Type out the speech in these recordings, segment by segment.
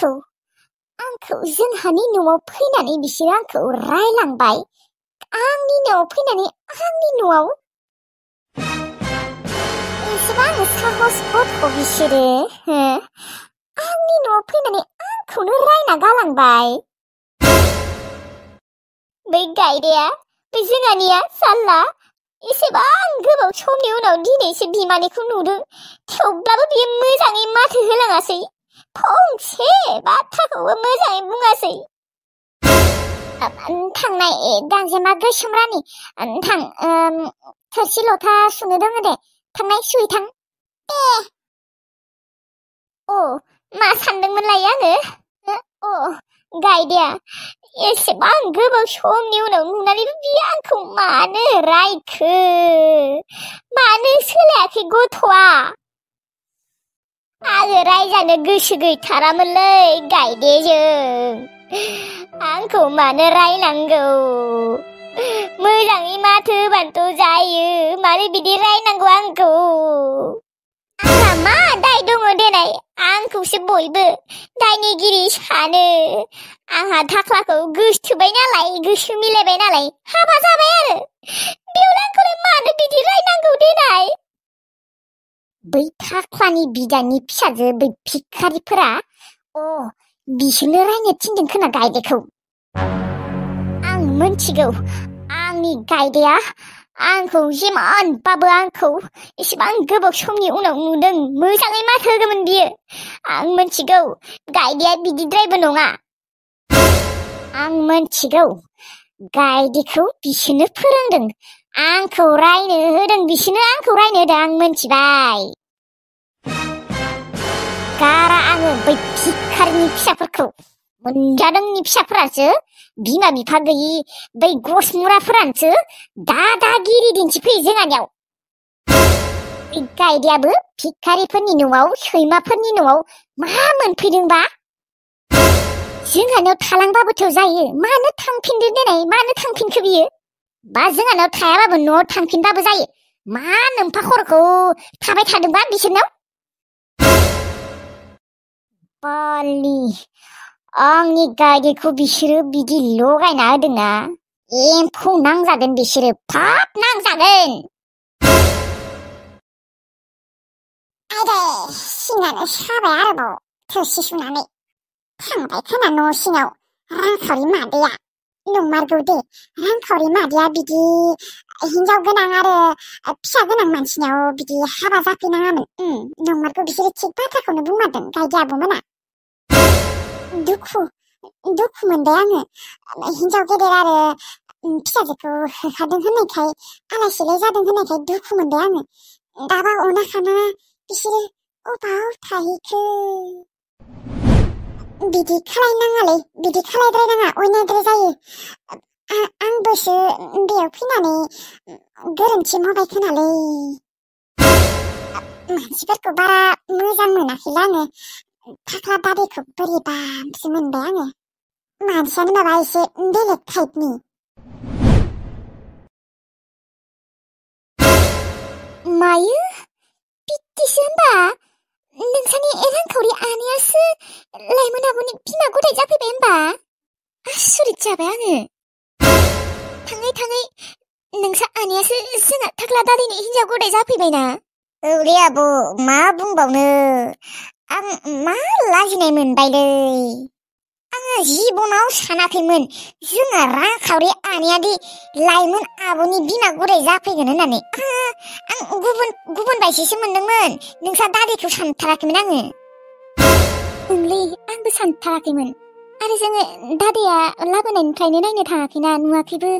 आंखौ जोंहानि न'आव फैनानै बिसोरो आंखौ रायलांबाय। आंनि न'आव फैनानै आंनि न'आव एसेबां साहस गथ' बिसोरो हो आंनि न'आव फैनानै आंखौनो रायना गालांबाय। बै गायदाया बै जोंहानिया साल्ला एसेबां गोबाव समनि उनाव दिनैसो बिमानैखौ नुदों, थेवब्लाबो बियो मोजाङै माथो होलाङासै, फंसे बाथ्राखौबो मोजाङै बुङासै। थांनाय गांजेमा गोसोम रानि थां थोरसि लथा सुनो दङ दे, थांनाय सुहैथां। अ मा सानदोंमोनलाय आङो? अ गायदाया एसेबां गोबाव समनि उनाव नुनानैबो बियो आंखौ मानो रायखो? मानो सोलायाखै गथ'आ? आङो रायजानो गोसो गैथारामोनलै गायदेजों। आंखौ मानो रायनांगौ? मोजाङै माथो होबानोथ' जायो, मानो बिदि रायनांगौ आंखौ? आंहा मा दाय दङ देनाय? आंखौसो बयबो दायनिगिरि सानो। आंहा थाख्लाखौ गोसथोबाय नालाय, गोसो मिलायबाय नालाय हाबा जाबाय आरो। बेयावनो आंखौलाय मानो बिदि रायनांगौ देनाय? बै थाख्लानि बिदानि फिसाजो बै भिखारिफोरा बिसोरनो रायनो थिनदों खोना गायदेखौ। आं मोनथिगौ आंनि गायदेया आंखौ जिमानबाबो आंखौ एसेबां गोबाव समनि उनाव नुदों, मोजाङै माथो होगौमोन बियो। आं मोनथिगौ गायदेया बिदिद्रायबो नङा। आं मोनथिगौ गायदेखौ बिसोरनो फोरोंदों, आंखौ रायनो होदों, बिसोरनो आंखौ रायनो होदों। आं मोनथिबाय। गारा आङो बै भिखारिनि फिसाफोरखौ। मोनजादोंनि फिसाफोरासो बिमा बिफा गैयि बै गसमुराफोरानोसो दादागिरि दिन्थिफैयो जोंहानियाव। बै गायदेयाबो भिखारिफोरनि न'आव, सैमाफोरनि न'आव मा मोनफैदोंबा? जोंहानियाव थालांबाबोथ' जायो, मानो थांफिनदो देनाय? मानो थांफिनखो बियो? बा जोंहानाव थायाबाबो न'आव थांफिनबाबो जायो, मा नोमफा खर'खौ थाबाय थादोंबा बिसोरनाव? बालनि आंनि गायदेखौ बिसोरो बिदि लगायना होदोंना, एम्फौ नांजागोन बिसोरो, फाप नांजागोन। आयदै सिङानो साबाय आरोबाव थोरसि सुनानै। थांबाय खोना न' सिङाव रांखावरि मादैया। नंमारगौ दे, रांखावरि मादैया बिदि हिनजाव गोनां आरो फिसा गोनां मानसिनाव बिदि हाबा जाफैनाङामोन। नंमारगौ, बिसोरो थिग बाथ्राखौनो बुंमारदों गायदे आब'मोना। दुखु मोनबाय आङो। हिनजाव गेदेर आरो फिसाजोखौ होखारदों होननायखाय, आलासिलाय जादों होननायखाय दुखु मोनबाय आङो। दाबा अना खाना बिसोरो अबाव थाहैखो? बिदि खालायनाङालै, बिदि खालायद्रायनाङा, अयनायद्राय जायो। आंबोसो बेयाव फैनानै गोरोन्थि मावबाय खोनालै। मानसिफोरखौ बारा मोजां मोनाखैला आङो। थाख्ला दादैखौ बोरैबासो मोनबाय आङो। मानसियानो माबा एसे बेलेग टाइपनि। मायो बिदिसो होनबा? नोंसानि रांखावरि आनैयासो लाइमोन आब'नि बिमा गदाय जाफैबाय होनबा? आसरित जाबाय आङो। थाङै नोंसा आनैयासो जोंहा थाख्ला दादैनि हिनजाव गदाय जाफैबायना? औरे आब', मा बुंबावनो, आं मा लाजिनाय मोनबायलै। आङो जिबनाव सानाखैमोन जोंहा रांखावरि आनैयादि लाइमोन आब'नि बिमा गदाय जाफैगोन होननानै। आं गुबुन बायदिसो मोनदोंमोन, नोंसा दादैखौ सानथाराखैमोन आङो। ओंलै, आंबो सानथाराखैमोन। आरो जोङो दादैया लाबोनायनिफ्रायनो नायनो थाङाखैना, नुवाखैबो।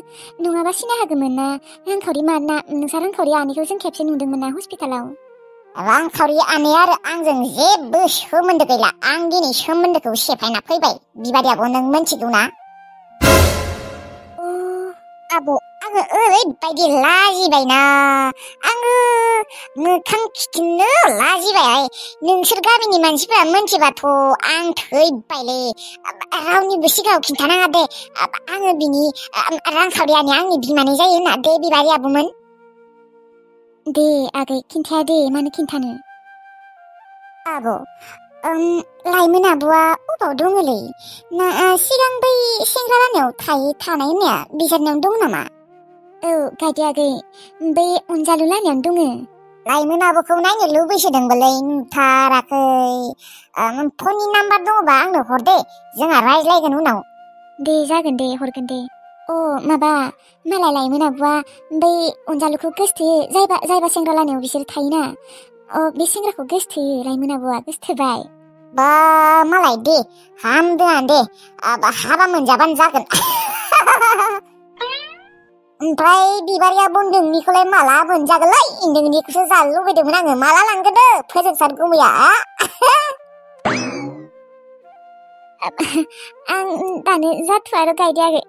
नङाबा सिनाय हागौमोन ना नोंसा रांखावरि आनैखौ जों खेबसे नुदोंमोन ना हस्पिटालाव। रांखावरि आनैया आरो आंजों जेबो सोमोन्दो गैला। आं दिनै सोमोन्दोखौ सेफायना फैबाय बिबारि आब', नों मोनथिगौ ना? आब', आङो ओरैबायदि लाजिबायना, आङो मोखां खिथिनो लाजिबाय। नोंसोर गामिनि मानसिफोरा मोनथिबाथ' आं थैबायलै। रावनिबो सिगाङाव खिन्थानाङा दे आङो बिनि रांखावरि आनैया आंनि बिमानै जायो होनना, दे बिबारि आब'मोन। दे आगै खिन्थाया दे, मानो खिन्थानो? आब', लाइमोन आब'आ अबाव दङलै ना सिगां बै सेंग्रा लानायाव थानाय होननाया बिसोरनाव दं नामा औ गायदे आगै बै अनजालु लानायावनो दङ लाइमोन आब'खौ नायनो लुबैसोदोंबोलै नुथाराखै फननि नाम्बार दङबा आंनो हर दे जोंहा रायज्लायगोन उनाव दे जागोन दे हरगोन दे माबा मालाय लाइमोन आब'आ बै अनजालुखौ गोसथोयो जायबा सेंग्रा लानायाव बिसोर थायोना बे सेंग्राखौ गोसथोयो लाइमोन आब'आ गोसथोबाय बा मालाय दे हामदों दे हाबा मोनजाबानो जागोन ओमफ्राय बिबारिया नोंनिखौलाय माला मोनजागोनलै नोंनिखौसो जानो लुबैदोंमोन आङो माला लांगोन फोजोंसार गुमैया आं दानो जाथ'आ आरो गायदे आगै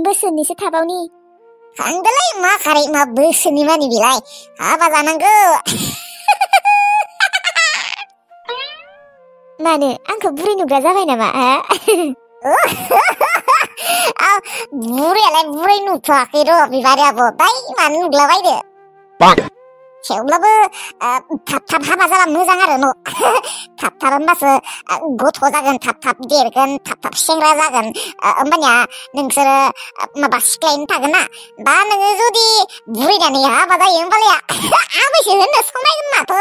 बोसोरनैसो थाबावनि खांदोलै मा खारै मा बोसोरनि मानि बेलाय हाबा जानांगौ मानो आंखौ बुरै नुग्रा जाबाय नामा बुरैयालाय बुरै नुथ'वाखै र' बिबारियाबो बै मानो नुग्लाबायदो थेवब्लाबो थाब हाबा जाबा मोजां आरो न' थाब होनबासो गथ' जागोन थाब देरगोन थाब सेंग्रा जागोन होमबानिया नोंसोरो माबा सिख्लायनो थागोन ना दा नोङो जुदि बुरैनानै हाबा जायो होमबालाय आबैसो होननो समायगोन माथो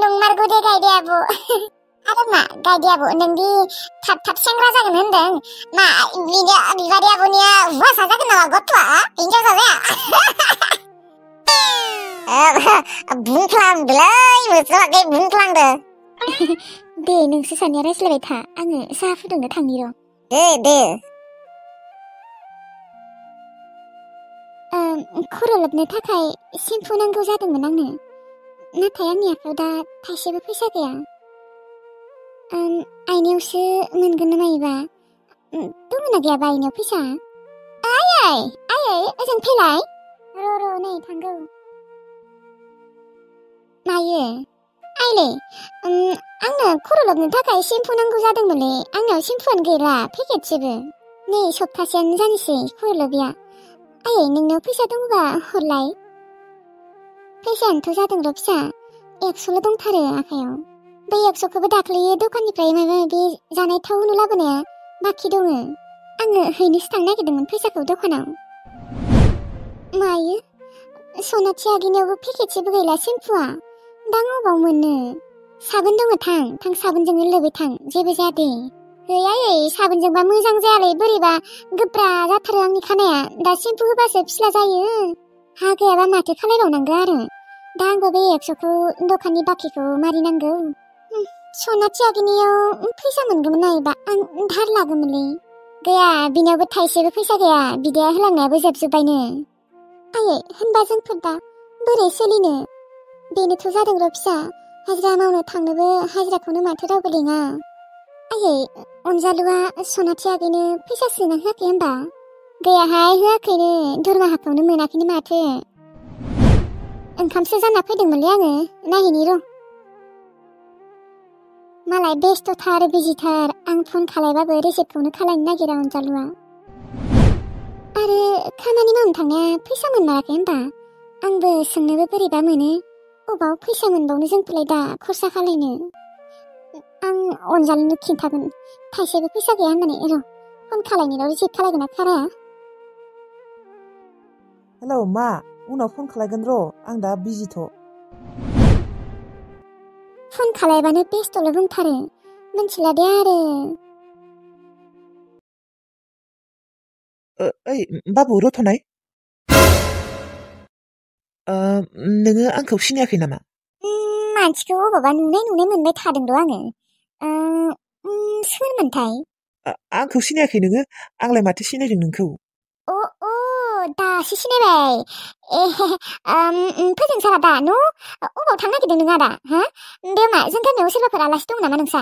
नंमारगौ दे गायदे आब' आरो मा गायदे आब' नोंदि थाब सेंग्रा जागोन होनदों मा बिबारि आब'निया हौवासा जागोन नामा गथ'आ हिनजावसा जाया बुंफ्लांदोलै मोजाङै बुंफ्लांदो दे नोंसोर सानैया रायज्लायबाय था आङो साहा फुदुंनो थांनि र' दे खर' लोबनो थाखाय सेम्पु नांगौ जादोंमोन आंनो नाथाय आंनि आखायाव दा थाइसेबो फैसा गैया आइनायावसो मोनगोन ना मायोबा दङना गैयाबा आइनायाव फैसा आयै ओजों फैलाय र' नै थांगौ मायो आइलै आंनो खर' लोबनो थाखाय सेम्पु नांगौ जादोंमोनलै आंनाव सेम्पुआनो गैला पेकेटसेबो नै सप्तासेयानो जानोसै खर' लोबिया आयै नोंनाव फैसा दंबा हरलाय फैसायानोथ' जादों र' फिसा 100ल' दंथारो आखायाव बै 100खौबो दाख्लै दखाननिफ्राय माबा माबि जानाय थाव होनो लाबोनाया बाखि दङ आङो हैनोसो थांनो नागिरदोंमोन फैसाखौ दखानाव मायो सनाथि आगैनायावबो पेकेटसेबो गैला सेम्पुआ दा अबाव मोनो साबोन दङ थां साबोनजोंनो लोबै थां जेबो जाया दे गैया साबोनजोंबा मोजां जायालै बोरैबा गोब्रा जाथारो आंनि खानाया दा सेम्पु होबासो फिस्ला जायो हा गैयाबा माथो खालायबावनांगौ आरो दा आंबो बे 100खौ दखाननि बाखिखौ मारिनांगौ सनाथि आगैनियाव फैसा मोनगौमोन नायबा आं धार लागौमोनलै गैया बिनावबो थाइसेबो फैसा गैया बिदाया होलांनायाबो जोबजोब्बायनो आयै होनबा जोंफोर दा बोरै सोलिनो बेनोथ' जादों र' फिसा हाजिरा मावनो थांनोबो हाजिराखौनो माथो रावबो लेङा आयै अनजालुआ सनाथि आगैनो फैसा सोना होआखै होनबा गैयाहाय होआखैनो दरमाहाखौनो मोनाखैनो माथो ओंखामसो जाना फैदोंमोनलै आङो नायहैनि र' मालाय बेस्थ'थार बिजिथार आं फन खालायबाबो रिसिभखौनो खालायनो नागिरा अनजालुआ आरो खामानि मावनो थांनाया फैसा मोनमाराखै होनबा आंबो सोंनोबो बोरैबा मोनो अबाव फैसा मोनबावनो जोंफोरलाय दा खरसा खालायनो आं अनजालुनो खिन्थागोन थाइसेबो फैसा गैया होननानै र' फन खालायनो रिसिभ खालायगोन ना खालाया हेलौ मा उनाव फन खालायगोन र' आं दा बिजिथ' फन खालायबानो बेस्थ'ल' बुंथारो मिथिला दे आरो ओइ बाबु रथ'नाय नोङो आंखौ सिनायाखै नामा मानसिखौ अबावबा नुनाय मोनबाय थादोंर' आङो सोरमोनथाय आंखौ सिनायाखै नोङो आंलाय माथो सिनायदों नोंखौ दासो सिनायबाय फोजोंसारा दा न' अबाव थांनो नागिरदों नों आदा हा बे मा जों गामियाव सोरबाफोर आलासि दं नामा नोंसा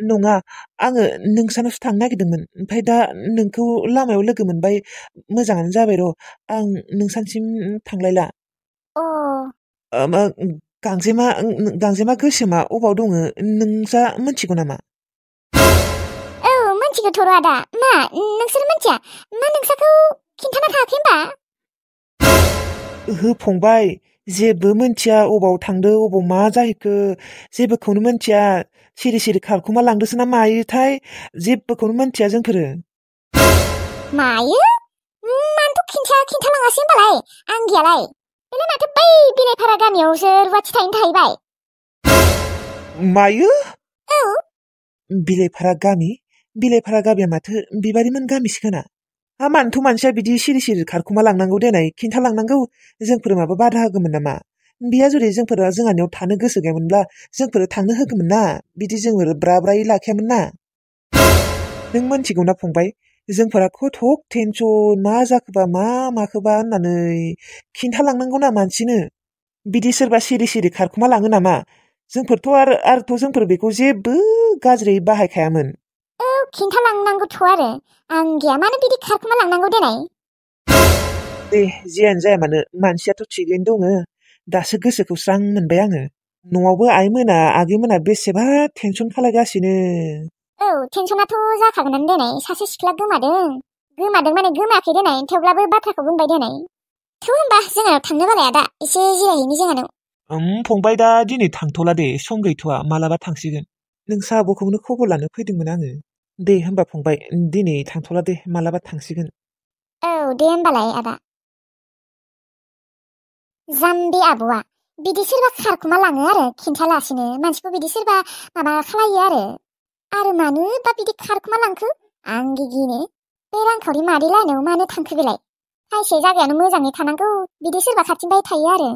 नङा आङो नोंसानावसो थांनो नागिरदोंमोन ओमफ्राय दा नोंखौ लामायाव लोगो मोनबाय मोजाङानो जाबाय र' आं नोंसानिसिम थांलायला गांजेमा गोसोमा अबाव दङ नोंसा मिथिगौ नामा मिथिगौथ' र' आदा मा नोंसोर मिथिया मा नोंसाखौ खिन्थाना थायाखै होनबा ओहो फंबाय जेबो मोनथिया अबाव थांदो अबाव मा जाहैखो जेबोखौनो मोनथिया सिरि सिरि खारखुमा लांदोसो ना मायोथाय जेबोखौनो मोनथिया जोंफोरो मायो मानोथ' खिन्थालाङासै होनबालाय आं गैयालाय बेलाय माथो बै बिलाइफारा गामियावसो रुवाथि थाहैनो थाहैबाय मायो औ बिलाइफारा गामिया माथो बिबारिमोन गामिसो खोना मानोथ' मानसिया बिदि सिरि सिरि खारखुमा लांनांगौ देनाय खिन्थालांनांगौ जोंफोर माबा बादा होगौमोन नामा बिया जुदि जोंफोर जोंहानियाव थानो गोसो गैयामोनब्ला जोंफोर थांनो होगौमोन ना बिदि जोङो ब्राब्रायै लाखियामोन ना नों मोनथिगौ ना फंबाय जोंफोरा खथ' टेनसन मा जाखोबा मा माखोबा होननानै खिन्थालांनांगौ ना मानसिनो बिदि सोरबा सिरि सिरि खारखुमा लाङो नामा जोंफोरथ' आरोथ' जोंफोर बेखौ जेबो गाज्रि बाहायखायामोन औ खिन्थालांनांगौथ' आरो आं गैया मानो बिदि खारखुमा लांनांगौ देनाय दे जियानो जाया मानो मानसियाथ' थिगैनो दङ दासो गोसोखौ स्रां मोनबाय आङो न'आवबो आइमोना आगैमोना बेसेबा टेनसन खालायगासिनो औ टेनसनाथ' जाखागोनानो देनाय सासे सिख्ला गोमादों माने गोमायाखै देनाय थेवब्लाबो बाथ्राखौ बुंबाय देनाय थ' होनबा जोंहानाव थांनो बालाय आदा एसे जिरायहैनि जोंहानाव फंबाय दा दिनै थांथ'ला दे सम गैथ'वा मालाबा थांसिगोन नोंसा आब'खौनो खबर लानो फैदोंमोन आङो दे होमबा फंबाय दिनै थांथ'ला दे मालाबा थांसिगोन औ दे होमबालाय आदा जाम्बि आब'आ बिदि सोरबा खारखुमा लाङो आरो खिन्थालासिनो मानसिखौ बिदि सोरबा माबा खालायो आरो मानो बा बिदि खारखुमा लांखो आं गिगिनो बे रांखावरि मादै लायनायाव मानो थांखो बेलाय खायसे जायगायावनो मोजाङै थानांगौ बिदि सोरबा खारथिंबाय थायो आरो